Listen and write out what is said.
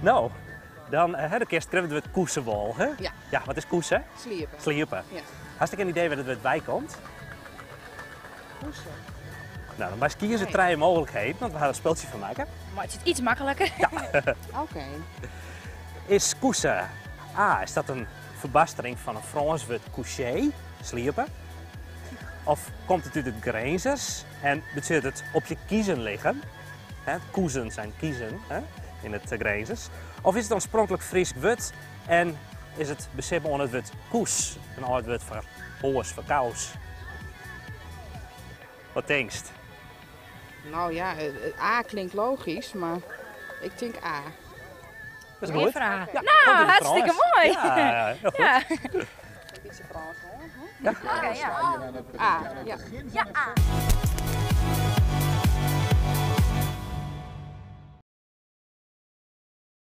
No, dan hè, do kenst it wurd koese wol, hè? Ja. Ja, wat is koese? Sliepe. Sliepe. Ja. Hast ek in idee wêr't it wurd weikomt? Koese. No, dan meist kieze Nee. trije mooglikheden, want we ha der in spultsje fan makke. Meitsje it iets makliker. Oké. Is koese A, is dat in ferbastering fan in Frânsk wurd coucher, sliepe? Of komt it út it Grinzers en betsjut it op je kiezen liggen? Hè, koezen zijn kiezen hè, yn it Grinzers. Of is it in oarspronklik Frysk wurd en is it besibbe oan it wurd koes, in âld wurd foar hoas, foar kous? Wat tinkst? No ja, A klinkt logysk, mar ik tink A. Dat is goed. Foar A. Ja, No, komt út it hartstikke Frânsk. moai. Ja, hiel goed. Ja. In bytsje Frânsk, hè? Ja. Oké, ja. A, ja. Ja, A.